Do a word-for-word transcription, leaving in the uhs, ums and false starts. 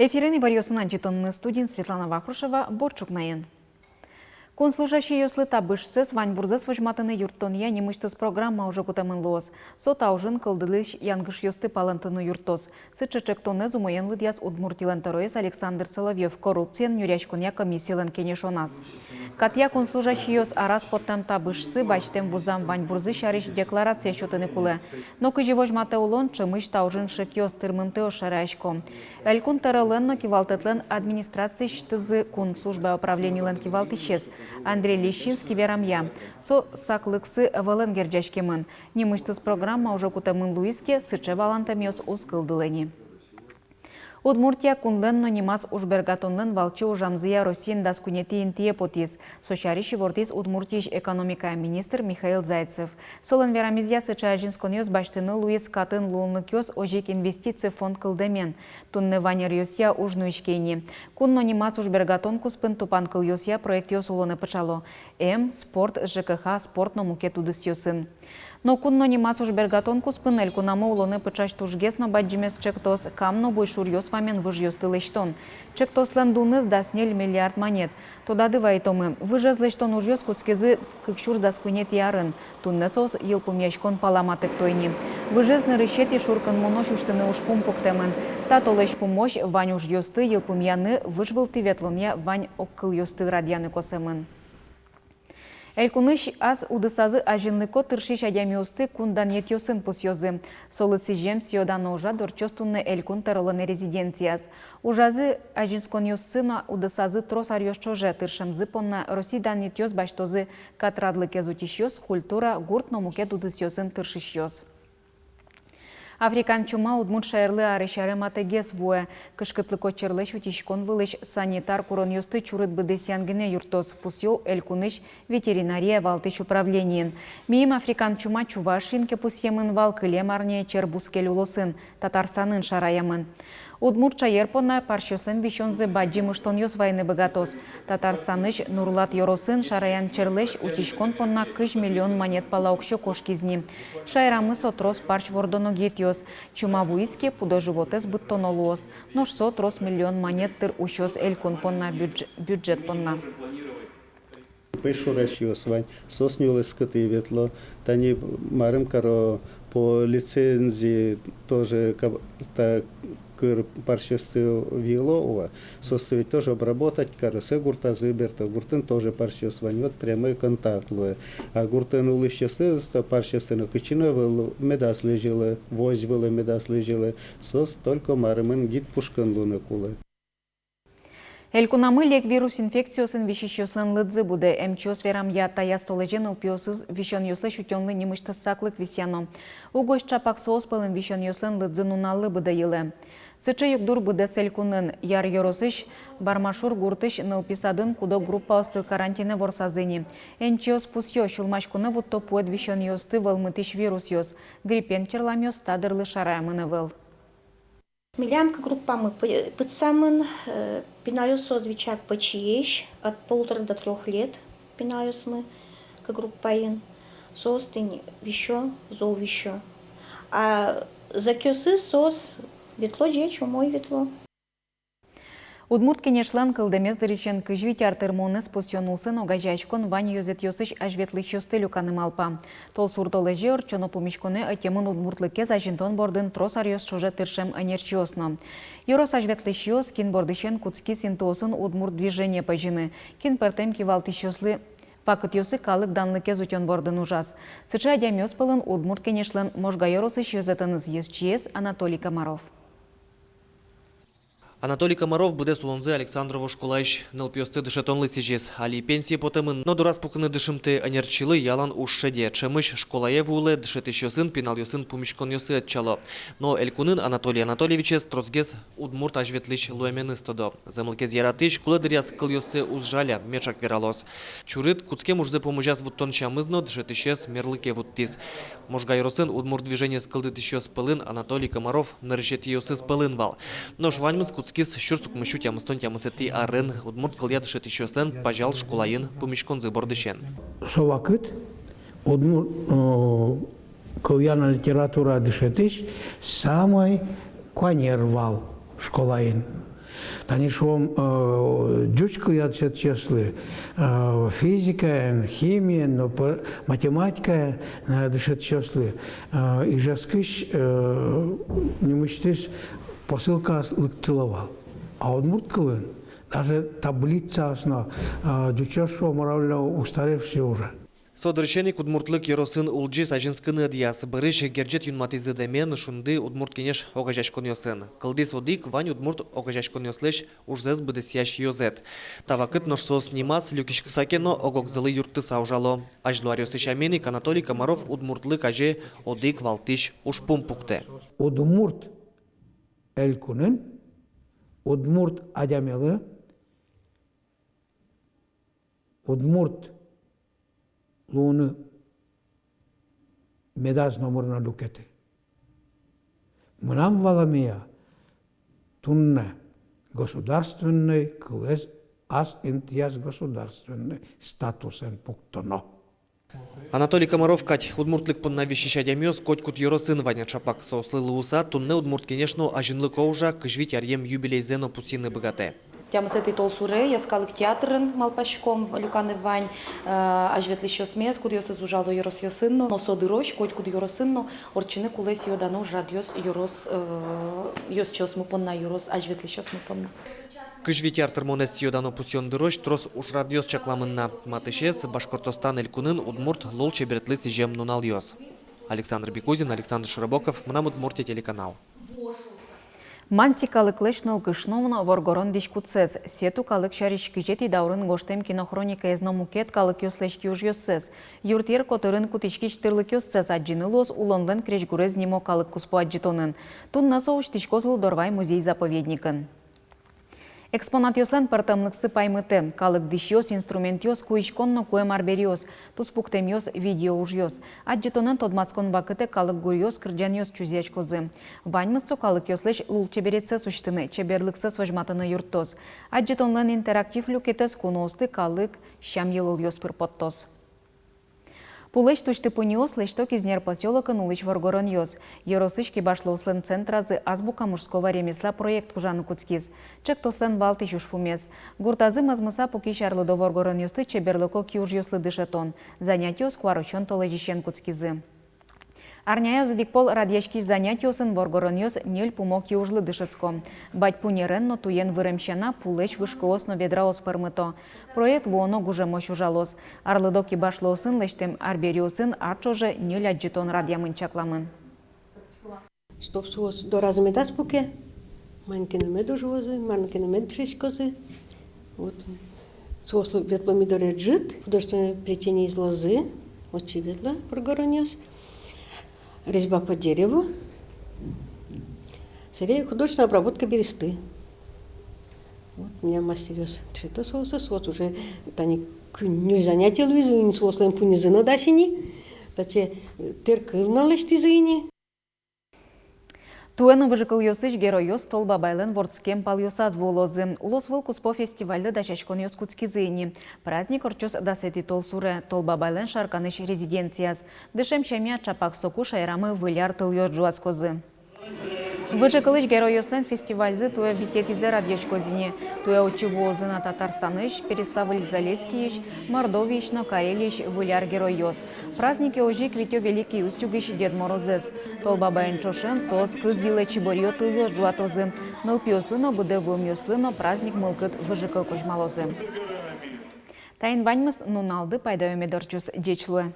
Эфирын иворъёсын адӟытонмы, студиын Светлана Вахрушева. Бур ӵукнаен. Кун служащийёслы табышсэс, ваньбурзэс возьматыны юрттонъя нимысьтыз программа уже кутэмын луоз. Со та ужын кылдылӥсь янгышъёсты палэнтыны юрттоз. Сыӵе ӵектонэз умоен лыдъяз Удмуртилэн тӧроез Александр Соловьёв коррупциен нюръяськонъя комиссилэн кенешоназ. Катъя кун служащийёс араз поттэм табышсы, басьтэм вузам ваньбурзы сярысь декларация сётыны кулэ. Но кызьы возьматэ улон, ӵемысь та ужын шекъёс, тырмымтэос шараясько. Элькун тӧролэн но кивалтэтлэн администрациысьтызы кун службая управленилэн кивалтӥсез Андрей Лещинский верамъя, со саклыксы ӧвӧлэн герӟаськемын. Нимысьтыз программа уже кутэмын луиз ке, сыӵе валантэмъёс уз кылдылэ ни. Удмуртия кунлэн но нимаз ужбергатонлэн валче ужамзыя Россиын дас куинетӥ интые потӥз. Со сярысь ивортӥз Удмуртиысь экономикая министр Михаил Зайцев. Солэн верамезъя, сыӵе азинсконъёс басьтыны луиз катын луонлыкъёс, озьы ик инвестици фонд кылдэмен. Туннэ вань ӧръёсъя уж нуиське ини. Кун но нимаз ужбергатон куспын тупанкылъёсъя проектъёс улонэ пыӵало: эм, спорт, ЖКХ, спорт но мукет удысъёсын. Но кун но нимаз ужбергатон куспын элькунамы улонэ пыӵась тужгес но бадӟымез ӵектос — Кам но Буйшуръёс вамен выжъёсты лэсьтон. Ӵектослэн дуныз дас ньыль миллиард манет. Тодады вайытомы, выжез лэсьтон ужъёс кутскизы кык сюрс дас куинетӥ арын. Туннэ соос йылпумъяськон пала матэкто ини. Выжез нырысетӥ шуркынмонозь усьтыны ужпум пуктэмын. Та толэзь пумозь вань ужъёсты йылпумъяны, выж вылтӥ ветлонъя вань огкылъёсты радъяны косэмын. Элькунысь ас удысазы азинлыко тыршись адямиосты кун данъетъёсын пусъёзы. Солы сӥзем сӥё-дано ужрад ортчоз туннэ элькун тӧролэн резиденцияз. Ужазы азинсконъёссы но удысазы трос аръёс ӵоже тыршемзы понна Россия данъетъёс басьтозы катрадлыкез утисьёс, культура, гурт но мукет удысъёсын тыршисьёс. Африкан чума удмурт шаерлы арысь аре матэгес вуэ. Кышкытлыко черлэсь утиськон вылысь санитар куронъёсты чурыт быдэсъян гинэ юрттоз, пусъё элькунысь ветеринария валтӥсь управлениын. Миым африкан чума Чувашиын ке пусъемын вал, кылем арняе чер бускель улосын, Татарстанын шараямын. Удмурт шаер понна парсьёслэн висёнзы бадӟым ыштонъёс вайыны быгатоз. Татарстанысь Нурлат ёросын шараян черлэсь утиськон понна кызь миллион манет пала уксё кошкиз ни. Шаерамы со трос парсь вордоно гидъёс. Чума вуиз ке, пудо-животэз быдтоно луоз. Нош со трос миллион манет тыр усёз элькун понна, бюдж-, бюджет понна. Пӧйшурасьёс вань, соос нюлэскытӥ ветло. Тани марым каро, по лицензии тоже каб-, та кыр парсьёсты виыло уа. Соосты ведь тоже обработать каро, сое гуртазы берто, гуртын тоже парсьёс вань, вот прямой контакт луэ. А гуртын улӥсьёсты, со парсьёсты но кытчы но ӧвӧл, медаз лэзьылы, возь вылэ медаз лэзьылы. Соос только марымын гид пушкын луыны кулэ. Элькунамы лек вирус инфекциосын висисьёслэн лыдзы будэ. Эмчиос верамъя, таяз толэзе нылпиосыз висёнъёслэсь утёнлы нимысьтыз саклык висъяно. Угось ӵапак соос пӧлын висёнъёслэн лыдзы нуналлы быдэ йылэ. Сыӵе югдур быдэс элькунын. Яр ёросысь Бармашур гуртысь нылпи садын куд-ог группаосты карантинэ ворсазы ни. Эмчиос пусъё, сюлмаськонэ вутто пуэд висёнъёсты вӧлмытӥсь вирусъёс. Гриппен черламъёс та дырлы шараямын ӧвӧл. Милям кык группамы пы-, пытсамын, э, пиналъёс соос вичак пӧчиесь, от полутора до трёх лет пиналъёсмы кык группаын. Соос тӥни висё, зол висё. А зӧкъёсыз соос ветло ӟеч, умой ветло. Удмурт Кенешлэн кылдэмез дырысен кызь вить ар тырмонэз пусъён улсын огазеяськон вань ёзэтъёсысь азьветлӥсьёсты люканы малпа. Толсур толэзе ортчоно пумиськонэ ӧтемын удмуртлыкез азинтон бордын трос аръёс ӵоже тыршем ӧнерчиос но. Ёрос азьветлӥсьёс, кин бордысен кутскиз интыосын удмурт движение пӧзьыны, кин пӧртэм кивалтӥсьёслы вакытъёсы калык данлыкез утён бордын ужаз. Сыӵе адямиос пӧлын Удмурт Кенешлэн Можга ёросысь ёзэтэныз ёзчиез Анатолий Комаров. Анатолий Комаров быдэс улонзэ Александрово школаысь нылпиосты дышетонлы сӥзиз. Али пенсие потэмын, но дораз пукыны дышымтэ, ӧнерчилы ялан уж шеде. Ӵемысь школае вуылэ, дышетӥсьёсын, пиналъёсын пумиськонъёсы ӧтчало. Но элькунын Анатолий Анатольевичез тросгес удмурт азьветлӥсь луэменыз тодо. Зэмлыкез яратӥсь, кулэ дыръяз кылъёссэ уз жаля, меӵак вералоз. Чурыт, кутскем ужзэ пумозяз вуттон сямыз но дышетӥсез мерлыке вуттӥз. Можга ёросын удмурт движениез кылдытӥсьёс пӧлын Анатолий Комаров нырысетӥосыз пӧлын вал. Нош ваньмыз кутскиз сюрс укмыссю тямыстон тямысэтӥ арын, удмурт кылъя дышетӥсьёслэн Пазял школаын пумиськонзы бордысен. Со вакыт удмурт, э, кылъя но литературая дышетӥсь самой куанер вал школаын. Тани шуом, э, ӟуч кылъя дышетӥсьёслы, э, физикаен, химиен, но пе-, математикаен, э, дышетӥсьёслы, э, Ижевскысь, э, нимысьтыз посылкаос лыктыло вал. А удмурт кылын даже таблицаос но, э, ӟучъёс, шуом, мар-а, устаревшие уже. Со дырысен ик удмуртлык ёросын улӟиз азинскыны ӧдъяз. Бӧрысь герӟет юнматӥзы «Дэмен», «Шунды», «Удмурт кенеш» огазеяськонъёсын. Кылдӥз одӥг, вань удмурт огазеяськонъёслэсь ужзэс быдэсъясь ёзэт. Та вакыт нош соос нимаз люкиськыса ке но, ог-огзылы юрттыса ужало. Азьло аръёсы сямен ик Анатолий Комаров удмуртлык азе одӥг валтӥсь ужпум пуктэ. Удмурт элькунын удмурт адямилы удмурт луыны медаз номыр но люкеты. Мынам валамея, туннэ государственной кылэз ас интыяз государственной статусэн пуктоно. Анатолий Комаров кадь удмуртлык понна висись адямиос котькуд ёросын вань. Ӵапак соослы луыса, туннэ «Удмурт кенеш» но азинлыко ужа, кызь вить аръем юбилейзэ но пусйыны быгатэ. Тямысэтӥ толсуре Йӧскалык театрын, малпаськом, люканы вань, э, азьветлӥсьёсмес, кудъёсыз ужало ёросъёсын но, но со дырозь котькуд ёросын но ортчыны кулэ сӥё-дано ужрадъёс ёрос, э, ёзчиосмы понна, ёрос азьветлӥсьёсмы понна. Кызь вить ар тырмонэз сӥё-дано пусъён дырозь трос ужрадъёс чакламын на. Матысез — Башкортостан Элькунын удмурт лулчеберетлы сӥзем нуналъёс. Александр Бекузин, Александр Широбоков, «Мынам Удмуртие» телеканал. Манси калыклэсь нылкышно но воргорон дӥськутсэс, сету калык сярысь кызетӥ даурын гожтэм кинохроникаез но мукет калыкъёслэсь киужъёссэс, юртъер котырын кутӥськись тырлыкъёссэс адӟыны луоз «Улонлэн крезьгурез» нимо калык куспо адӟытонын. Туннэ со усьтӥськоз Лудорвай музей-заповедникын. Экспонатъёслэн пӧртэмлыксы паймытэ: калык дӥсьёс, инструментъёс, куиськон но куэм арбериос, туспуктэмъёс, видеоужъёс. Адӟытонэн тодматскон вакытэ калык гуръёс, кырӟанъёс чузъяськозы. Ваньмыз со калыкъёслэсь лулчеберетсэс усьтыны, чеберлыксэс возьматыны юрттоз. Адӟытонлэн интерактив люкетэз куноосты калык сям-йылолъёс пыр поттоз. Пулэсь тусьты-пуньыос лэсьто Кизнер посёлокын улӥсь воргоронъёс. Ёросысь кибашлыослэн центразы «Азбука мужского ремесла» проект ужаны кутскиз. Ӵектослэн валтӥсь ужпумез — гуртазы мӧзмыса пукись арлыдо воргоронъёсты чеберлыко киужъёслы дышетон. Занятиос куарусён толэзьысен кутскизы. Арняяз одӥг пол радъяськись занятиосын воргоронъёс ньыль пумо киужлы дышетско. Бадьпу ньӧрен но туен вырем сяна, пулэсь вышкыос но ведраос пӧрмыто. Проект вуоно гужемозь ужалоз. Арлыдо кибашлыосын лэсьтэм арбериосын ар ӵоже ньыль адӟытон радъямын-чакламын. Чтоб соос доразы медаз пуке, мар ке но мед ужозы, мар ке но мед дышетскозы. Вот. Соослы ветло ми доры ӝыт, художественное плетениез луозы, отчы ветло воргоронъёс. Резьба по дереву. Собере художественная обработка бересты. Вот, милям мастеръёс дышето соослы, соос уже тани куинь, ньыль занятие луизы ини, соослэн пуньызы но дась ини. Таӵе, э, тэркыл но лэсьтӥзы ини. Туэ но выжыкылъёсысь геройёс Тол Бабайлэн вордскем палъёсаз вуылозы. Улосвыл куспо фестивальлы дасяськонъёс кутскизы ини. Праздник ортчоз дасэтӥ толсуре Тол Бабайлэн Шарканысь резиденцияз. Дышем сямъя, ӵапак соку шаерамы Выль ар тылъёс ӝуатскозы. Выжыкылысь геройёслэн фестивальзы туэ витетӥзэ радъяськоз ини. Туэ отчы вуозы на Татарстанысь, Переславль-Залесскийысь, Мордовиысь но Карелиысь Выль ар геройёс. Празднике озьы ик витё Великий Устюгысь Дед Морозэз. Тол Бабаен ӵошен соос кыз йылэ чиборъё тылъёс ӝуатозы. Нылпиослы но, быдэ вуэмъёслы но праздник мылкыд выжыкыл кузьмалозы. Таин ваньмыз. Нуналды пайдаё мед ортчоз. Ӟеч луэ.